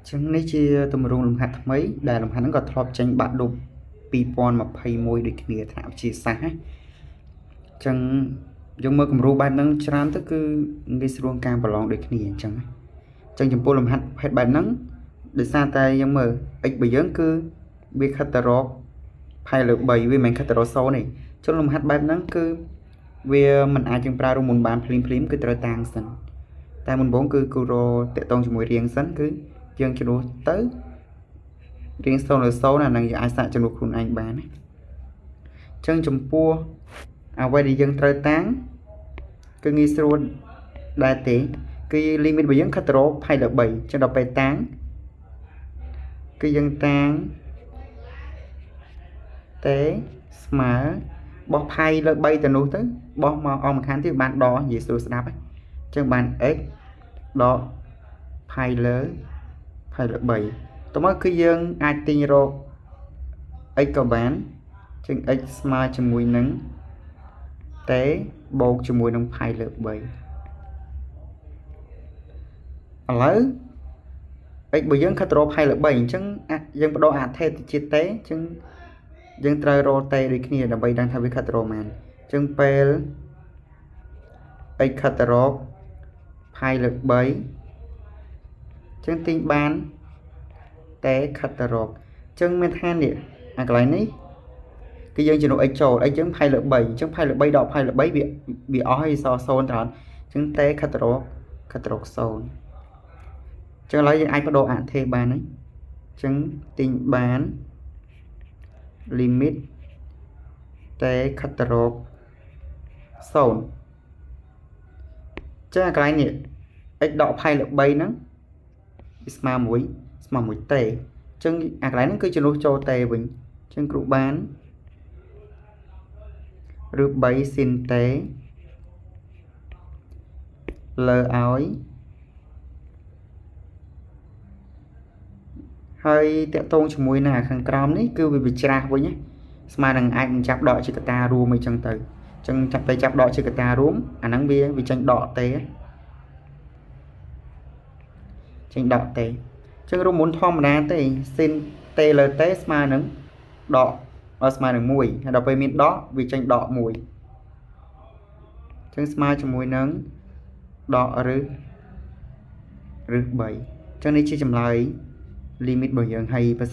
ចឹងនេះជាទម្រង់លំហាត់ថ្មីដែលលំហាត់ហ្នឹងក៏ធ្លាប់ចេញបាក់ឌុប2021ដូចគ្នាថ្នាក់វិទ្យាសាស្ត្រណាចឹងយើងមើលគំរូបែបហ្នឹងច្រើនទៅគឺងាយស្រួលការប្រឡងដូចគ្នាអញ្ចឹងណាចឹងចំពោះលំហាត់ប្រភេទបែបហ្នឹងដោយសារតែយើងមើល x របស់យើងគឺវាខិតទៅរកផែលើ3វាមិនមែនខិតទៅរក0ទេចឹងលំហាត់បែបហ្នឹងគឺវាមិនអាចយើងប្រើរូបមន្តបានភ្លាមៗគឺត្រូវតាំងសិនតែមុនបងគឺគូរតាក់តងជាមួយរៀងសិនគឺយើងជំនួសទៅរៀង0លើ0អាហ្នឹងយើងអាចសាកជំនួសខ្លួនឯងបានណាចឹងចំពោះអ្វីដែលយើងត្រូវតាំងគឺងាយស្រួលដែរទេគឺ limit របស់យើងខិតទៅរកផៃលើ3ចឹងដល់ពេលតាំងគឺយើងតាំងតេស្មើបោះផៃលើ3ទៅនោះទៅបោះមកអមខានទៀតបានដកនិយាយស្រួលស្ដាប់ហ្នឹងចឹងបាន x ដកផៃលើផៃលើ3តោះមកគឺយើងអាចទាញរក x ក៏បានចឹង x ស្មើជាមួយនឹងតេបូកជាមួយនឹងផៃលើ3ឥឡូវ x បើយើងខិតទៅរកផៃលើ3អញ្ចឹងយើងបដូរអាថេទៅជាតេអញ្ចឹងយើងត្រូវរកតេដូចគ្នាដើម្បីដឹងថាវាខិតទៅរកប៉ុន្មានអញ្ចឹងពេល x ខិតទៅរកផៃលើ3អញ្ចឹងទាញបានតេខិតទៅរកអញ្ចឹងមានថានេះអាកន្លែងនេះគឺយើងជំនួស x ចូល x យើងផៃលើ3អញ្ចឹងផៃលើ3ដកផៃលើ3វាអស់ហើយស0ត្រង់អញ្ចឹងតេខិតទៅរកខិតទៅរក0ចឹងឥឡូវយើងអាចបដូរអថេបានហើយអញ្ចឹងទាញបាន limit តេខិតទៅរក0ចឹងអាកន្លែងនេះ x ដកផៃលើ3ហ្នឹងវាស្មើ1ស្មើ1តេអញ្ចឹងអាកន្លែងហ្នឹងគឺជំនួសចូលតេវិញអញ្ចឹងគ្រូបានឬ3ស៊ីនតេលើឲ្យហើយតាក់ទងជាមួយនឹងអាខាងក្រោមនេះគឺវាវិច្រាស់វិញណាស្មើនឹងអាចនឹងចាប់ដកជាកតារួមអីចឹងទៅអញ្ចឹងចាប់ទៅចាប់ដកជាកតារួមអាហ្នឹងវាវាចេញដកទេចេញដកទេអញ្ចឹងរូបមន្តធម្មតាទេស៊ីនតេលើតេស្មើនឹងដកស្មើនឹង1ហើយដល់ពេលមានដកវាចេញដក1អញ្ចឹងស្មើជាមួយនឹងដកឬ3អញ្ចឹងនេះជាចម្លើយ limit របស់យើងហើយបើសិន